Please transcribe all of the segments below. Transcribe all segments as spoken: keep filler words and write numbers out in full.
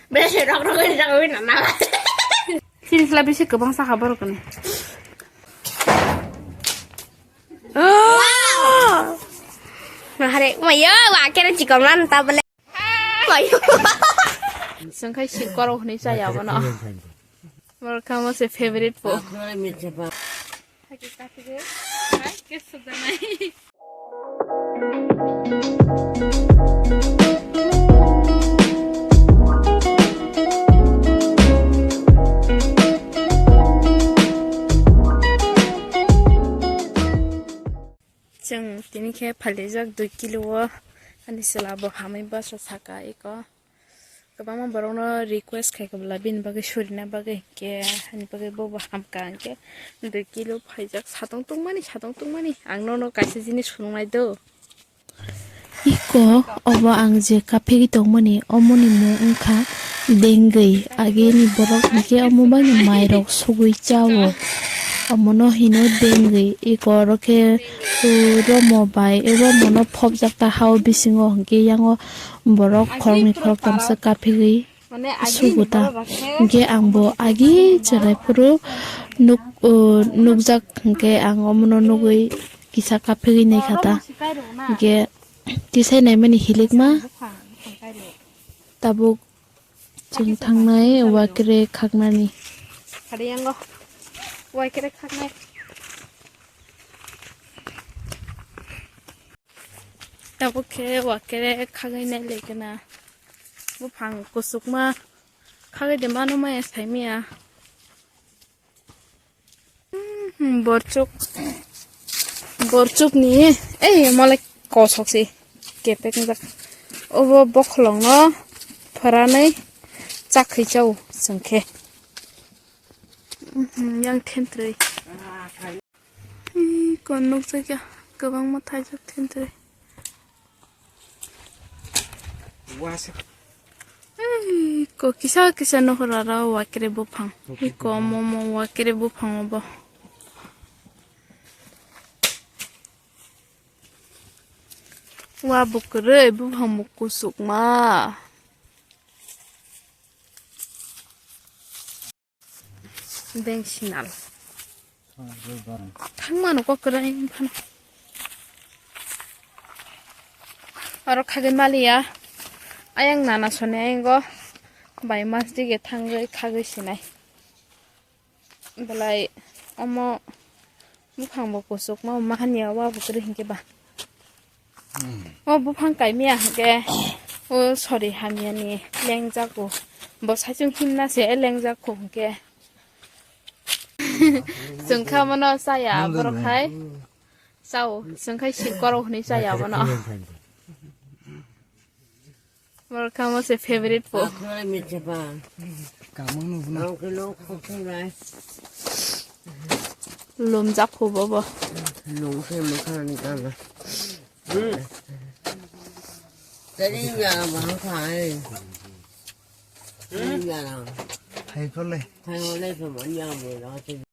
Bese rok rok rok rok na na. Sini sila bisi kwbang sakha borok ni. Oh! Mahare, mayo, wa kere chikon man ta bole. Mayo. Sengkai si koro hwnwi chaya bono. Borok kamo se favorite po. Chwng tini khe phalijak dui kilo o ani chwla bo hamwi bwsa saka eko. Kwbangma borokno request khai kwbla bini bagwi surina bagwi, hinkhe ani bagwi bobo hamkha, hinkhe dui kilo phaijak. Satong tongmani, satong tongmani, ang nono kaisa jinis phunuknai do. Iko obo ang je kaphegwi tongmani, omoni mung wngkha dengwi. Agini borok hinkhe omo baino mairok sugwi chao, omono hino dengwi. Iko oro khe, uh, romo bai, romono phobjak ta hao bisingo, hinkhe yango borok khoroknwi khoroktamsa kaphegwi sugo ta. Hinkhe ang bo agi chwrai phuru nuk, uh, nukjak, hinkhe ang omono nugwi kisa kaphegwi naikha ta. Hinkhe tisai naimani hilikma tabuk chwng thangnai wakre khaknani. Kari yango wakre khaknai. Tabuk khe wakere khagwi nai lekena. Buphang kuchukma khagwi de mano maya saimia. Hmm, borchuk. Borchuk ni, ei, mole kosok si. Kepek jak. Obo bokholono phoranai chakhi chau sengkhe. Hmm, yang thentrei. Ih, kon nukjakya, kwbangma thaijak thentwrwi. Ih, ko kisa kisa nohor aro wakre buphang. Ih, ko momo wakre buphang obo. Wa bukwrwi buphang bo kusukma. Deng sinal. Thangmano kok kwrwi phano. Oro khagwi maliya. Ayang nana soni ayang go. Bai mas dige thangwi khagwi sinai. Belai omo buphang bo kusuk ma, ma hanya wa bo kwrwi hinkhe ba. O buphang kaimia hinkhe o sori hamya ni lengjago. Bo saichung himna se lengjago hinkhe. Chwng kha mano chaya borok hai. Chao, chwng khai si koro hwnwi chaya mano. Borok kamo se favorite po. Kamu nunggu na. Lomjak kho bobo. Lomkhe mokha ni kana. Tadi ya bang khai. Hai kole.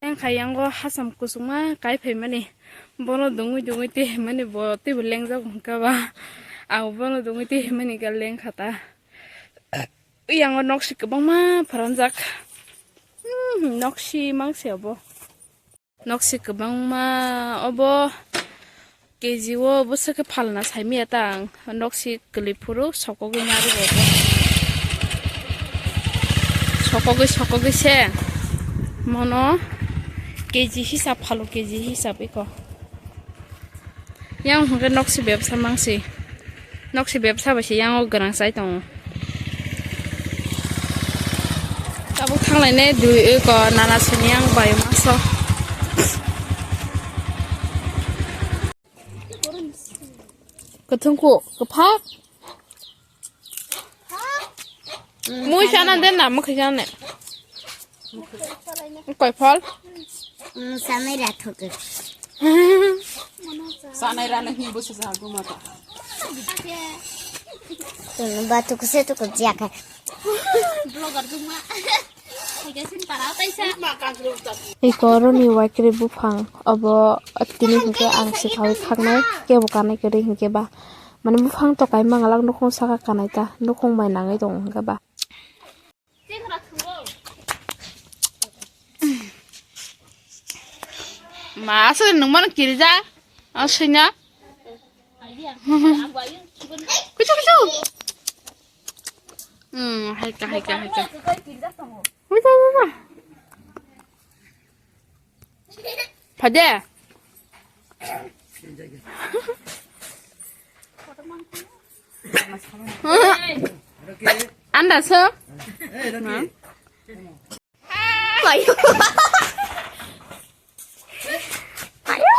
Yang khayango hasam kusuma kai phaimani. Bono dungwi dungwi tei mani bo teibo lengjak hwnkha ba. Ang bono dungwi tei mani ga lengkha ta. Yango noksi kwbangma pharanjak. Hmm, noksi mangse obo. Noksi kwbangma obo K G o bwswk khe phalna saimaya ta ang. Noksi kwlwi phuru sokogwi narwgo obo. Sokogwi sokogwi se mono K G hisab phalo, K G hisab iko. Yang hwnkhe noksi bebsa mangsi. Noksi bebsa bai se yang o gwnang chai tongo. Tabuk thanglainai dui oi ko nana sini yang bai maso. Kwthwng kuk, kwphak. Mui sana den na, mui khajana ne. Koi phol? Mm, sanai ra thok. Sanai ra na hi bo se sa gu ma ta. Tun ba tu kuse tu ko jia ka. Vlogger juma. Iko oroni waikre buphang obo tini hinkhe ang sikhawi khaknai kebo kanai kwrwi hinkhe ba. Mane buphang to kaima ngalak nukhung saka kanai ta, nukhung bai nangwi tongo hinkhe ba. Ma, aswk nwng mano kirja? O swinya? Kuchu, kuchu. Hmm, haika, haika, haika. Wita, wita. Phade. Anda so. Ayo. Ayo.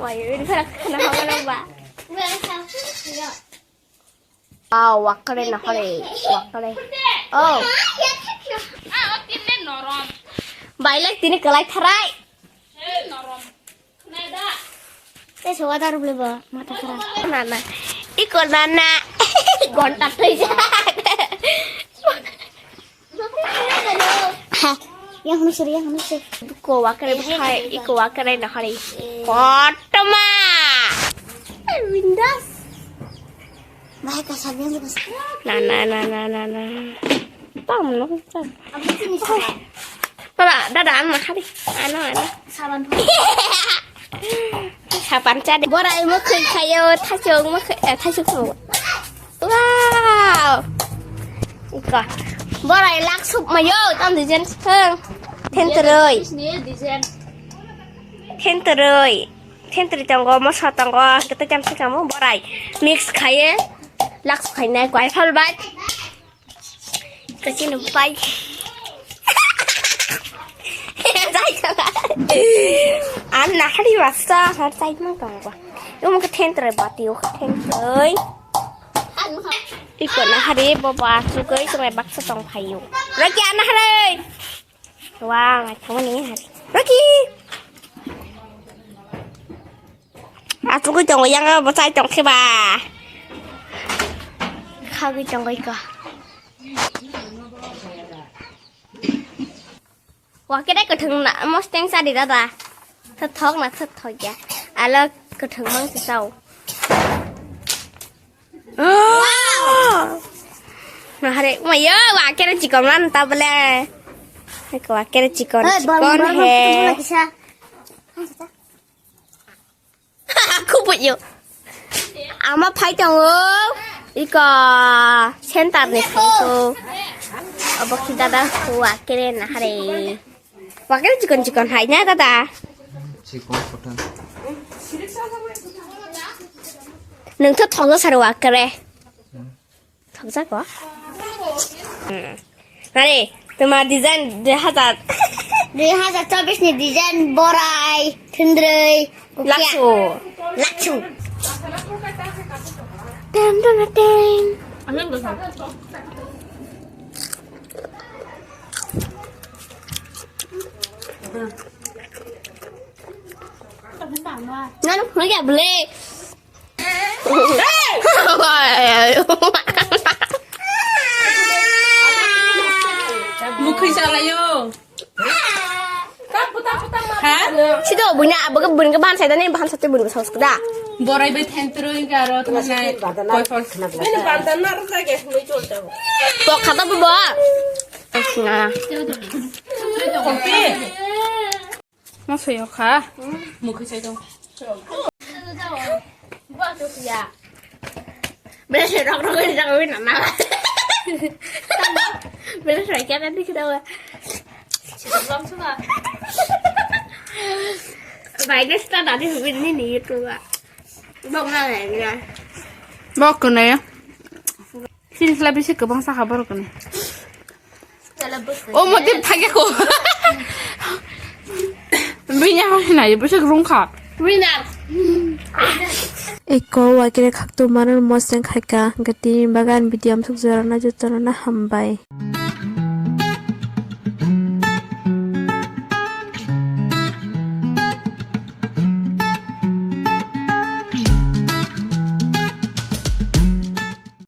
Wayo, ini kan khana hama nang ba. Wow, wakre na hore, wakre. Oh. Bailak tini kalai tharai. Tei sowa daru bole ba, mata khara. Na, na. Iko na, na. Gonta tei ja. Ha. Yang hunu suri, yang hunu suri. Iko wakre bhai, iko wakre na hari. Kotoma. Windas. Bahai kasar dia, kasar. Na, na, na, na, na, na. Tam no, tam. Apa sih ni? Baba, dada, ang maha di. Ano, ano. Saban. Saban cha de. Borai mo khoi khayo, thachung mo khoi, eh, thachung mo. Wow. Ika. Borai lak sup mayo, tam design seng. Thentroi. Thentroi. Thentroi tongo, moso tongo, kita jam sih kamu borai. Mix khaye. Lak sup khainai, kwai phal bai. Kachin pai. An nahari wasa har side mang tong ba. Yung mga thentre bati o thentre. Iko nahari baba sugoi sungai baksa tong phayo. Rocky an nahari. Wah, ngai tong ni hari. Rocky. Achugwi tongo yang bo chai tong khe ba. Khagwi tongo iko. Wakere kwthwng na mosteng cha di dada. Thok na thok ya. Alo kwthwng mang se chao. Nahare umayo wakere chikon lan ta bole. Wakere chikon chikon he. Kubuyo. Ama phai tongo. Iko center ni phai ko. Obo khi dada wakere nahare. Wakere chikon chikon hai na dada. Chikon kota. Nung to thongo sar wakere. Thokjak o? Hmm. Nani, tuma design dui hazar. Dui hazar chobbish ni design borai, thundroi, kukia. Laksu. Laksu. Ten, ten, ten. Nanu phunukya bwle. Mukhwi salayo. Ha? Sido buina aboge buina ban sai dani ban sate buina saus kuda. Borai bai thentroi garo tuma nai. Koi fal. Ini bandan na rasa ke mui chol chao. Pok khata bu bo. Na. Kopi. Ma soyo kha. Mukhwi sai dong. Bele se rok rok ni rok ni nana. Bele se kya tadi kita wa. Bai de sta dadi hubi ni ni itu wa. Bok na le ni. Bok ko ne. Sini sila bisi kebang sah kabar ko ne. O motif thage ko. Bini ha hina ye bisi rung kha. Winner. Eko wakire khakto maran moseng khaika gati bagan video amsuk jorana jotorana hambai.